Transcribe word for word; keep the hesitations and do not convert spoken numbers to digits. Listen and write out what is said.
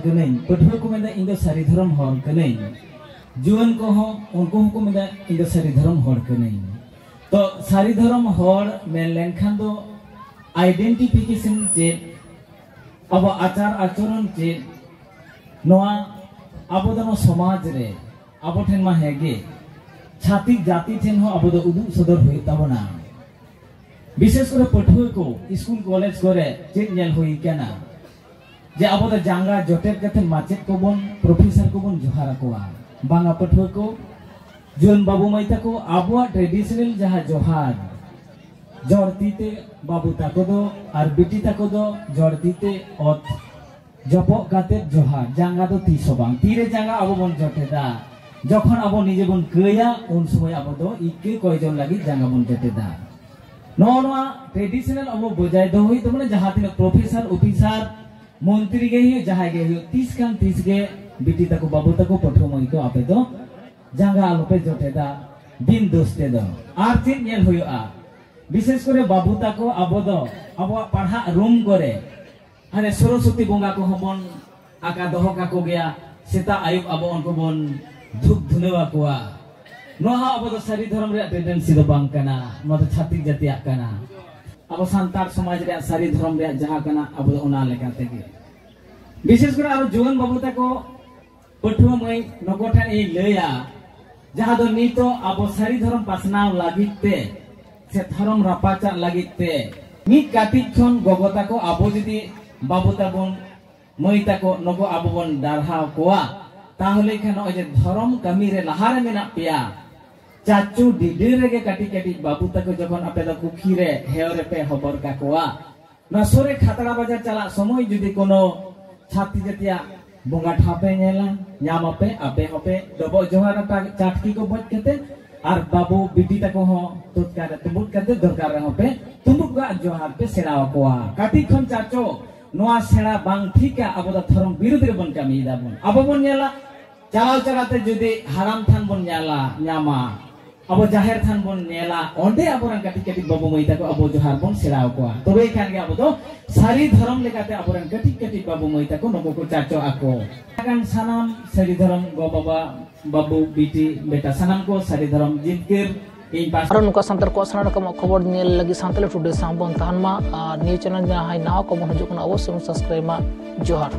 ᱠᱟᱹᱱᱟᱹᱧ, ᱯᱟᱹᱴᱷᱩᱣᱟᱹ ᱠᱚ ᱢᱮᱱᱫᱟ ᱤᱧ ᱫᱚ ᱥᱟᱹᱨᱤ ᱫᱷᱚᱨᱚᱢ ᱦᱚᱲ ᱠᱟᱹᱱᱟᱹᱧ, ᱡᱩᱣᱟᱹᱱ ᱠᱚᱦᱚᱸ ᱩᱱᱠᱩ ᱦᱚᱸᱠᱚ ᱢᱮᱱᱫᱟ ᱤᱧ ᱫᱚ ᱥᱟᱹᱨᱤ ᱫᱷᱚᱨᱚᱢ ᱦᱚᱲ ᱠᱟᱹᱱᱟᱹᱧ᱾ ᱛᱚ ᱥᱟᱹᱨᱤ ᱫᱷᱚᱨᱚᱢ ᱦᱚᱲ ᱢᱮᱱ ᱞᱮᱱᱠᱷᱟᱱ ᱫᱚ ᱟᱭᱰᱮᱱᱴᱤᱯᱷᱤᱠᱮᱥᱚᱱ ᱪᱮᱫ, ᱟᱵᱚ ᱟᱪᱟᱨ ᱟᱪᱚᱨᱚᱱ ᱪᱮᱫ, ᱱᱚᱣᱟ ᱟᱵᱚ ᱫᱚ ᱱᱚᱣᱟ ᱥᱚᱢᱟᱡᱽ ᱨᱮ ᱟᱵᱚ ᱴᱷᱮᱱ ᱢᱟ ᱦᱮᱸᱜᱮ, ᱪᱷᱟᱹᱛᱤᱠ ᱡᱟᱹᱛᱤ ᱴᱷᱮᱱ ᱦᱚᱸ ᱟᱵᱚ ᱫᱚ ᱩᱫᱩᱜ ᱥᱚᱫᱚᱨ ᱦᱩᱭᱩᱜ ᱛᱟᱵᱚᱱᱟ᱾ ᱵᱤᱥᱮᱥ ᱠᱚᱨᱮ ᱯᱟᱹᱴᱷᱩᱣᱟᱹ ᱠᱚ ᱥᱠᱩᱞ ᱠᱚᱞᱮᱡᱽ ᱠᱚᱨᱮ ᱪᱮᱫ ᱧᱮᱞ ᱦᱩᱭ ᱠᱟᱱᱟ ᱡᱮ ᱟᱵᱚ ᱫᱚ ᱡᱟᱸᱜᱟ ᱡᱚᱴᱮᱫ ᱠᱟᱛᱮ ᱢᱟᱪᱮᱫ ᱠᱚᱵᱚᱱ, ᱯᱨᱚᱯᱷᱮᱥᱚᱨ ᱠᱚᱵᱚᱱ ᱡᱚᱦᱟᱨ ᱟᱠᱚᱣᱟ᱾ ᱵᱟᱝᱟ ᱯᱟᱹᱴᱷᱩᱣᱟᱹ ᱠᱚ, ᱡᱩᱣᱟᱹᱱ ᱵᱟᱹᱵᱩ ᱢᱟᱹᱭ ᱛᱟᱠᱚ, ᱟᱵᱚᱣᱟᱜ ᱴᱨᱮᱰᱤᱥᱚᱱᱟᱞ ᱡᱟᱦᱟᱸ ᱡᱚᱦᱟᱨ, ᱡᱚᱲ ᱛᱤ ᱛᱮ ᱵᱟᱹᱵᱩ ᱛᱟᱠᱚ ᱫᱚ ᱟᱨ ᱵᱤᱴᱤ ᱛᱟᱠᱚ ᱫᱚ ᱡᱚᱲ ᱛᱤ ᱛᱮ ᱚᱛ ᱡᱚᱯᱚᱜ ᱠᱟᱛᱮ ᱡᱚᱦᱟᱨ, ᱡᱟᱸᱜᱟ ᱫᱚ ᱛᱤᱥ ᱦᱚᱸ ᱵᱟᱝ᱾ ᱛᱤᱨᱮ ᱡᱟᱸᱜᱟ ᱟᱵᱚ ᱵᱚᱱ ᱡᱚᱴᱮᱫᱟ, ᱡᱚᱠᱷᱚᱱ ᱟᱵᱚ ᱱᱤᱡᱮ ᱵᱚᱱ ᱠᱟᱹᱭᱟ, ᱩᱱ ᱥᱚᱢᱚᱭ ᱟᱵᱚ ᱫᱚ ᱤᱠᱟᱹ ᱠᱚᱭᱡᱚᱱ ᱞᱟᱹᱜᱤᱫ ᱡᱟᱸᱜᱟ ᱵᱚᱱ ᱡᱚᱴᱮᱫᱟ᱾ ᱱᱚᱜᱼᱚ ᱱᱚᱣᱟ ᱴᱨᱮᱰᱤᱥᱚᱱᱟᱞ ᱟᱵᱚ ᱵᱚᱡᱟᱭ ᱫᱚᱦᱚ ᱦᱩᱭᱩᱜ ᱛᱟᱵᱚᱱᱟ᱾ ᱡᱟᱦᱟᱸ ᱛᱤᱱᱟᱹᱜ ᱯᱨᱚᱯᱷᱮᱥᱚᱨ, ᱚᱯᱷᱤᱥᱟᱨ, ᱢᱚᱱᱛᱨᱤ ᱜᱮ ᱦᱩᱭᱩᱜ, ᱡᱟᱦᱟᱸᱭ ᱜᱮ ᱦᱩᱭᱩᱜ, ᱛᱤᱥ ᱠᱟᱱ ᱛᱤᱥ ᱜᱮ ᱵᱤᱴᱤ ᱛᱟᱠᱚ, ᱵᱟᱹᱵᱩ ᱛᱟᱠᱚ, ᱯᱟᱹᱴᱷᱩᱣᱟᱹ ᱢᱟᱹᱭ ᱠᱚ, ᱟᱯᱮ ᱫᱚ ᱡᱟᱸᱜᱟ ᱟᱞᱚᱯᱮ ᱡᱚᱴᱮᱫᱟ ᱵᱤᱱ ᱫᱳᱥ ᱛᱮᱫᱚ᱾ ᱟᱨ ᱪᱮᱫ ᱧᱮᱞ ᱦᱩᱭᱩᱜᱼᱟ, ᱵᱤᱥᱮᱥ ᱠᱚᱨᱮ ᱵᱟᱹᱵᱩ ᱛᱟᱠᱚ, ᱟᱵᱚ ᱫᱚ ᱟᱵᱚᱣᱟᱜ ᱯᱟᱲᱦᱟᱜ ᱨᱩᱢ ᱠᱚᱨᱮ ᱦᱟᱱᱮ ᱥᱚᱨᱚᱥᱚᱛᱤ ᱵᱚᱸᱜᱟ ᱠᱚᱦᱚᱸ ᱵᱚᱱ ᱟᱠᱟ ᱫᱚᱦᱚ ᱠᱟᱠᱚ ᱜᱮᱭᱟ᱾ ᱥᱮᱛᱟᱜ ᱟᱹᱭᱩᱵ ᱟᱵᱚ ᱩᱱᱠᱩ ᱵᱚᱱ ᱫᱷᱩᱯ ᱫᱷᱩᱱᱟᱹᱣ ᱟᱠᱚᱣᱟ᱾ ᱱᱚᱣᱟ ᱦᱚᱸ ᱟᱵᱚ ᱫᱚ ᱥᱟᱹᱨᱤ ᱫᱷᱚᱨᱚᱢ ᱨᱮᱭᱟᱜ ᱴᱮᱱᱰᱮᱱᱥᱤ ᱫᱚ ᱵᱟᱝ ᱠᱟᱱᱟ, ᱱᱚᱣᱟ ᱫᱚ ᱪᱷᱟᱹᱛᱤᱠ ᱡᱟᱹᱛᱤᱭᱟᱜ ᱠᱟᱱᱟ᱾ ᱟᱵᱚ ᱥᱟᱱᱛᱟᱲ ᱥᱚᱢᱟᱡᱽ ᱨᱮᱭᱟᱜ ᱥᱟᱹᱨᱤ ᱫᱷᱚᱨᱚᱢ ᱨᱮᱭᱟᱜ ᱡᱟᱦᱟᱸ ᱠᱟᱱᱟ, ᱟᱵᱚ ᱫᱚ ᱚᱱᱟ ᱞᱮᱠᱟ ᱛᱮᱜᱮ᱾ ᱵᱤᱥᱮᱥ ᱠᱚᱨᱮ ᱟᱨᱚ ᱡᱩᱣᱟᱹᱱ ᱵᱟᱹᱵᱩ ᱛᱟᱠᱚ, ᱯᱟᱹᱴᱷᱩᱣᱟᱹ ᱢᱟᱹᱭ ᱱᱩᱠᱩ ᱴᱷᱮᱱ ᱤᱧ ᱞᱟᱹᱭᱟ, ᱡᱟᱦᱟᱸ ᱫᱚ ᱱᱤᱛᱚᱜ ᱟᱵᱚ ᱥᱟᱹᱨᱤ ᱫᱷᱚᱨᱚᱢ ᱯᱟᱥᱱᱟᱣ ᱞᱟᱹᱜᱤᱫ ᱛᱮ ᱥᱮ ᱫᱷᱚᱨᱚᱢ ᱨᱟᱯᱟᱪᱟᱜ ᱞᱟᱹᱜᱤᱫ ᱛᱮ ᱢᱤᱫ ᱠᱟᱹᱴᱤᱡ ᱠᱷᱚᱱ ᱜᱚᱜᱚ ᱛᱟᱠᱚ ᱟᱵᱚ ᱡᱩᱫᱤ ᱵᱟᱹᱵᱩ ᱛᱟᱵᱚᱱ ᱢᱟᱹᱭ ᱛᱟᱠᱚ ᱱᱩᱠᱩ ᱟᱵᱚ ᱵᱚᱱ ᱰᱟᱨᱦᱟᱣ ᱠᱚᱣᱟ, ᱛᱟᱦᱚᱞᱮ ᱠᱷᱟᱱ ᱱᱚᱜᱼᱚᱭ ᱡᱮ ᱫᱷᱚᱨᱚᱢ ᱠᱟᱹᱢᱤ ᱨᱮ ᱞᱟᱦᱟ ᱨᱮ ᱢᱮᱱᱟᱜ ᱯᱮᱭᱟ, ᱪᱟᱪᱳ ᱰᱤᱰᱟᱹ ᱨᱮᱜᱮ ᱠᱟᱹᱴᱤᱡ ᱠᱟᱹᱴᱤᱡ ᱵᱟᱹᱵᱩ ᱛᱟᱠᱚ ᱡᱚᱠᱷᱚᱱ ᱟᱯᱮ ᱫᱚ ᱠᱩᱠᱷᱤ ᱨᱮ ᱦᱮᱣ ᱨᱮᱯᱮ ᱦᱚᱵᱚᱨ ᱠᱟᱠᱚᱣᱟ, ᱱᱚᱣᱟ ᱥᱩᱨ ᱨᱮ ᱠᱷᱟᱛᱲᱟ ᱵᱟᱡᱟᱨ ᱪᱟᱞᱟᱜ ᱥᱚᱢᱚᱭ ᱡᱩᱫᱤ ᱠᱳᱱᱳ ᱪᱷᱟᱛᱤ ᱡᱟᱹᱛᱤᱭᱟᱜ ᱵᱚᱸᱜᱟ ᱴᱷᱟᱶ ᱯᱮ ᱧᱮᱞᱟ, ᱧᱟᱢ ᱟᱯᱮ, ᱟᱯᱮ ᱦᱚᱸᱯᱮ ᱰᱚᱵᱚᱜ ᱡᱚᱦᱟᱨᱟ ᱴᱟ-, ᱪᱟᱴᱠᱤ ᱠᱚ ᱵᱚᱡ ᱠᱟᱛᱮ, ᱟᱨ ᱵᱟᱹᱵᱩ ᱵᱤᱴᱤ ᱛᱟᱠᱚ ᱦᱚᱸ ᱛᱩᱫ ᱠᱟᱨᱮ ᱛᱩᱢᱵᱩᱫ ᱠᱟᱛᱮ ᱫᱚᱨᱠᱟᱨ ᱨᱮᱦᱚᱸ ᱯᱮ ᱛᱩᱢᱵᱩᱫ ᱠᱟᱜ ᱡᱚᱦᱟᱨ ᱯᱮ ᱥᱮᱬᱟ ᱟᱠᱚᱣᱟ᱾ ᱠᱟᱹᱴᱤᱡ ᱠᱷᱚᱱ ᱪᱟᱪᱚ ᱱᱚᱣᱟ ᱥᱮᱬᱟ ᱵᱟᱝ ᱴᱷᱤᱠᱟ, ᱟᱵᱚ ᱫᱚ ᱫᱷᱚᱨᱚᱢ ᱵᱤᱨᱩᱫᱷ ᱨᱮᱵᱚᱱ ᱠᱟᱹᱢᱤᱭᱮᱫᱟ ᱵᱚᱱ᱾ ᱟᱵᱚ ᱵᱚᱱ ᱧᱮᱞᱟ, ᱪᱟᱞᱟᱣ ᱪᱟᱞᱟᱣ ᱛᱮ ᱡᱩᱫᱤ ᱦᱟᱲᱟᱢ ᱛᱷᱟᱱ ᱵᱚᱱ ᱧᱮᱞᱟ, ᱧᱟᱢᱟ, ᱟᱵᱚ ᱡᱟᱦᱮᱨ ᱛᱷᱟᱱ ᱵᱚᱱ ᱧᱮᱞᱟ, ᱚᱸᱰᱮ ᱟᱵᱚᱨᱮᱱ ᱠᱟᱹᱴᱤᱡ ᱠᱟᱹᱴᱤᱡ ᱵᱟᱹᱵᱩ ᱢᱟᱹᱭ ᱛᱟᱠᱚ ᱟᱵᱚ ᱡᱚᱦᱟᱨ ᱵᱚᱱ ᱥᱮᱬᱟ ᱟᱠᱚᱣᱟ᱾ ᱛᱚᱵᱮ ᱠᱷᱟᱱ ᱜᱮ ᱟᱵᱚ ᱫᱚ ᱥᱟᱹᱨᱤ ᱫᱷᱚᱨᱚᱢ ᱞᱮᱠᱟᱛᱮ ᱟᱵᱚᱨᱮᱱ ᱠᱟᱹᱴᱤᱡ ᱠᱟᱹᱴᱤᱡ ᱵᱟᱹᱵᱩ ᱢᱟᱹᱭ ᱛᱟᱠᱚ ᱱᱩᱠᱩ ᱠᱚ ᱪᱟᱪᱚ ᱟᱠᱚ᱾ ᱠᱟᱱ ᱥᱟᱱᱟᱢ ᱥᱟᱹᱨᱤ ᱫᱷᱚᱨᱚᱢ ᱜᱚ ᱵᱟᱵᱟ, ᱵᱟᱹᱵᱩ, ᱵᱤᱴᱤ, ᱵᱮᱴᱟ, ᱥᱟᱱᱟᱢ ᱠᱚ ᱥᱟᱹᱨᱤ ᱫᱷᱚᱨᱚᱢ ᱡᱤᱛᱠᱟᱹᱨ ᱤᱧ ᱯᱟᱥ- ᱟᱨᱚ ᱱᱚᱝᱠᱟ ᱥᱟᱱᱛᱟᱲ ᱠᱚᱣᱟᱜ ᱥᱟᱱᱟᱢ ᱨᱚᱠᱚᱢᱟᱜ ᱠᱷᱚᱵᱚᱨ ᱧᱮᱞ ᱞᱟᱹᱜᱤᱫ ᱥᱟᱱᱛᱟᱲᱤ ᱴᱩᱰᱮ ᱥᱟᱶ ᱵᱚᱱ ᱛᱟᱦᱮᱱ ᱢᱟ᱾ ᱟᱨ ᱱᱤᱭᱟᱹ ᱪᱮᱱᱮᱞ ᱡᱟᱦᱟᱸᱭ ᱱᱟᱣᱟ ᱠᱚᱵᱚᱱ ᱦᱤᱡᱩᱜ ᱠᱟᱱᱟ, ᱚᱵᱚᱥᱥᱳᱭ ᱵᱚᱱ ᱥᱟᱵᱥᱠᱨᱟᱭᱤᱵ ᱢᱟ᱾ ᱡᱚᱦᱟᱨ᱾